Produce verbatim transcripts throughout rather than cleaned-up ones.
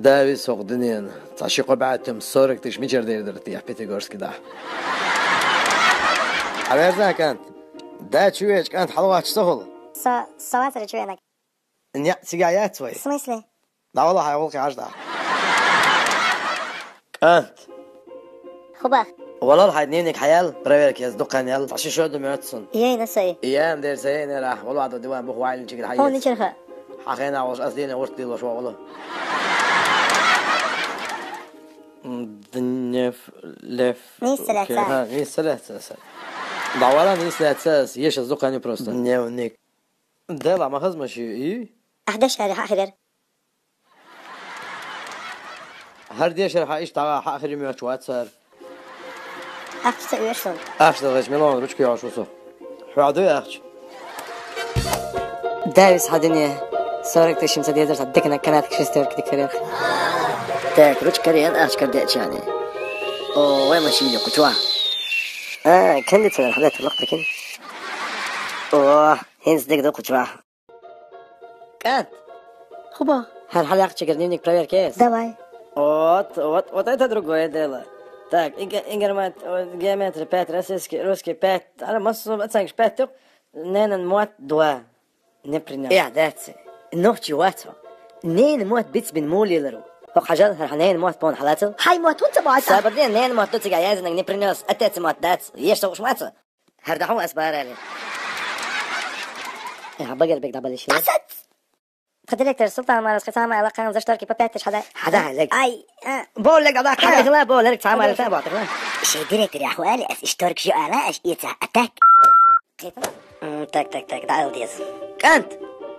Дави сох дунен, цхьа ши-кхо бӀаь тум сорок тыш мичара дер дара те Пятигорске дахьа? Хьаверза, кӀант. Да чу веч, кӀант, хьалавач сохул. Со, со вацара чу венаг. Не, цига яц вай. В смысле? Да вала хьай гӀулакхе хьажа дахьа. КӀант. Хубах. Валал хьай дневник хьаял, проверка ез дукханел. Цхьа ши шо ду моьтту сун. Ей, на сай. Ям дер сай, не рах. Вала вада диван бух вайлин чигра хьай. Хьо ничарха. Хьа хена волш ас дийна урт дилош вогӀула. Днев, лев. Нийса лаьца. Ха, нийса лаьца аса. Да вала нийса лаьца ас, еш ас дукхани просто. Дневник. Дела ма хазма ши, и? Ахь дешари хьа хирер. ХӀара дешар хьа иштта хьа хири моьттуш вацар. Ахча ца оьшу сон. Ахча далгӀача мелон ручка йогӀуш ву со. Хьоа дуй ахча? Давис хьа дуне. Сорок тысяч ца дезар са дикана канатка шестёрка дикарер. Так, ручка рен ахча кардечани. О, вай машине кучуа. А, кондиционер хьалет лохтакин. О, хинс дик ду кучуа. КӀант. Хуба. ХӀара хьалакхчигара дневник проверка ес? Давай. Вот, вот, вот это другое дело. Так, инг-, ингармат, о, геометрия пять, российский, русский пять. Ара, массу оценкаш пять тюк. Ненан мот два. Не принёс. Я, дац. Нохчи вацо. Ненан мот бицбин мулилару. Хо хажал, хар ненан мот пон халацал. Хай мот хунца баца. Сабр ден, ненан мот туцига язынак не принёс. Отец мот дац. Еш со ушмаца. ХӀара дахьа ас барали. Э, хьа багар бег дабалиш. Асац! Тха директор Султан Марас, хи цама ала кан за шторки по пять тысяч хада. Хада, лег. Ай, а. Бо лег, ала кан. Хада, хила, бо лег, цама ала, бо, тхла. Ши директор, я хуали, ас шторки жо ала, ас ица атак. М, так, так, так, да, алдиес. КӀант!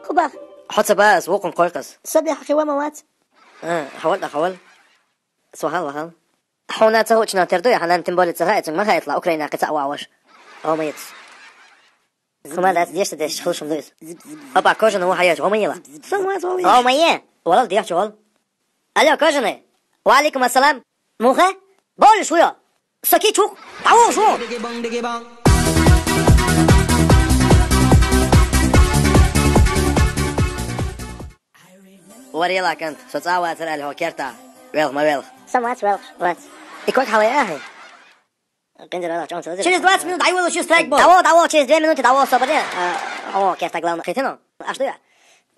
Хубах. Хоца бас, вокун койкас. Саби хахи вама вац. А, хавал, да, хавал. Сухал, вахал. Хьуна ца гучна тер дуй, хьанан тем более ца гайцун ма гайтла Украина кица аваш. О, моец. Хума дац дешта деш, хлушум дуйс. Опа, кожаный ухаяч, о, моела. Сама звал. О, мое. Валал деш, вал. Алло, кожаный. Ва алейкум ассалам. Муха? Боль шуё. Соки чух. Ау, шу. Варила кент, со цава царал хо керта. Велх, ма велх. Сам вац, велх, вац. И как хала яхи? Кендер ала чон созер. Через двадцать минут айвол ещё страйк был. Давай, давай, через две минуты давай, собри. О, керта главный. Хитино. А что я?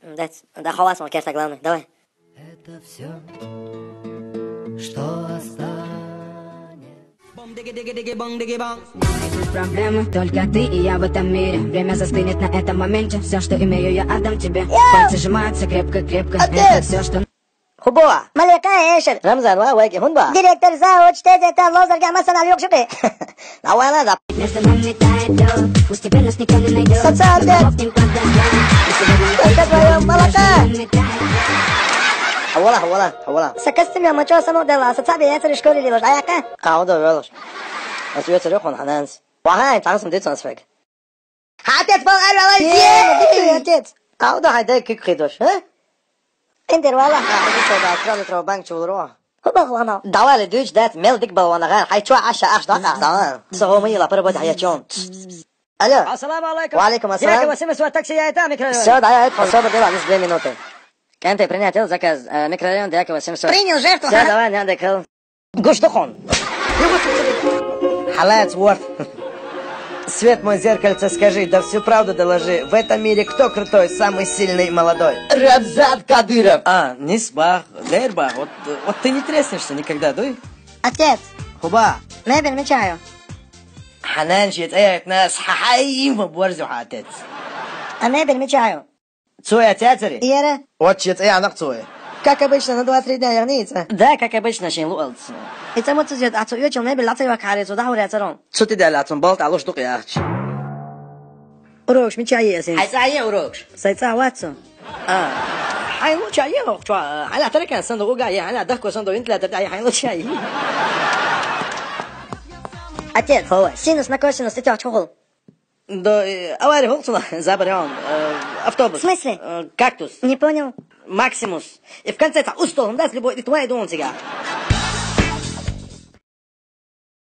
Да, да, хавас, он керта главный. Давай. Это все, что останется. Тут проблемы, только ты и я в этом мире. Время застынет на этом моменте. Все, что имею, я отдам тебе. Пальцы сжимаются крепко-крепко. Это все, что... Хубо. Малека эшер. Рамзан, ва вайги хунба. Директор за учтеде та лозарга масана юкшипи. Навана да. Между нами тает лёд. Пусть теперь нас никто не найдёт. Социальный. Только твоё молоко. Хавала, хавала, хавала. Сакастым я мачо само дела, сацаби я цари школе лило, да яка? Кауда велош. Ас я цари хон хананс. Вахай, тагсым дит сан сфег. Хатет бал арвала. Е, отец. Кауда хайда кик хидош, а? Интервала. А, это что, да, открыл литровый банк чулро. Хуба хвана. Давай, дюч, дат, мел дик балвана гар. Хай чё, аша, аш, да, да. Давай. Согомы ела, пора будет, хай чё. Алло. Ассаламу алейкум. Ва алейкум ассалам. Директор Васимов, вот такси, я это микрорайон. Всё, да, я это пособие делал, здесь две минуты. Кенте принятил заказ, э, микрорайон Дьякова семьсот. Принял жертву, ха? Всё, давай, не надо, кыл. Гуштухон. Халац, вот. Свет мой, зеркальце, скажи, да всю правду доложи. В этом мире кто крутой, самый сильный, молодой? Рамзан Кадыров. А, не сбах, дербах. Вот, вот ты не треснешься никогда, дуй? Отец. Хуба. Мебель мечаю. Ханан чет, эй, нас, хай, ма борзу, отец. А мебель мечаю. Цоя цецари? Иера. Отчет, эй, анак цоя. Как обычно, на два-три дня ягнеца. Да, как обычно, шин луалц. И цамут цузет, а цо ючил мебель, лацай вакаре, цо дахуре царон. Цо ти да лацун, болт, алуш дук яхч. Урокш, ми чай есин. Хай цай урокш. Сай ца вацу. А. Хай лу чай ох, чуа. Хай ла таракан санду уга, я, хай ла дахко санду вентилятор, ай, хай лу чай. Отец, хова, синус на косинус, ты чё, чухол? Да, э, авария хохсула, забарян, э, автобус. В смысле? Э, кактус. Не понял. Максимус. И в конце это устол, он даст любой, это твоя дом тебя.